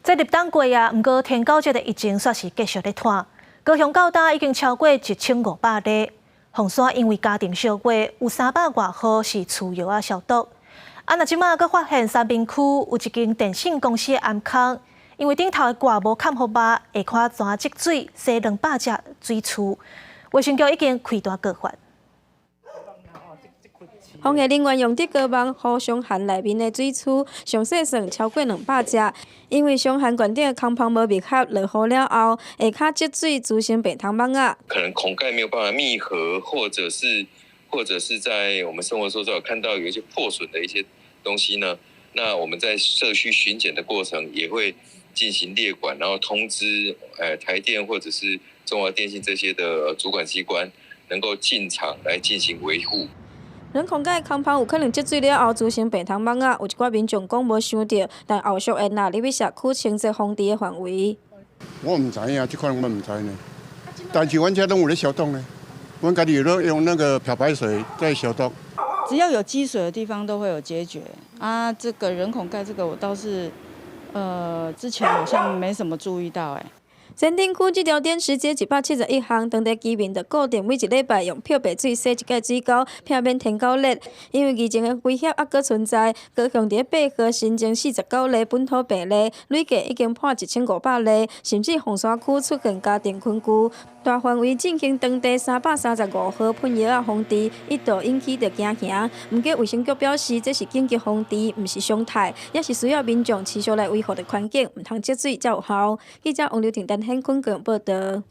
這立冬過啊，毋過天狗節的疫情煞是繼續咧拖。高雄到今已經超過1500例。鳳山因為嘉定小月有300外戶是需藥仔消毒。啊，若這馬閣發現三民區有一間電信公司的頷孔，因為頂頭的蓋無崁予肉，下跤全積水，洗200隻水蛆。衛生局已經開單告發。防疫人員用竹篙網糊箱涵內面的水蛆，詳細算超過200隻。因為箱涵管頂的空縫無密合，落雨了後，下跤積水，滋生白頭蠓仔。可能孔蓋沒有辦法密合，或者是在我們生活中有看到有一些破損的一些東西呢，那我們在社區巡檢的過程也會進行列管，然後通知台電或者是中華電信這些的主管機關，能夠進場來進行維護。人孔蓋空縫有可能積水了後滋生白頭蠓仔，有一寡民眾講無想著，但後續會納入去社區清潔防治的範圍。我毋知影，這款我毋知呢。但是阮遮攏有咧消毒呢，阮家己有咧用那個漂白水在消毒。只要有積水的地方都會有孑孓啊。這個人孔蓋這個我倒是，之前好像沒什麼注意到欸。前鎮區這條電池街171巷，當地居民就固定每一禮拜用漂白水洗一擺水溝，避免天狗熱。因為疫情的威脅猶閣存在，高雄佇8號新增49例本土病例，累計已經破1500例，甚至鳳山區出現家庭群聚，大範圍進行當地335號噴藥仔防治，一度引起著驚嚇。毋過衛生局表示，這是緊急防治，毋是常態，也是需要民眾持續來維護著環境，毋通積水才有效。記者王劉婷、陳顯坤報導。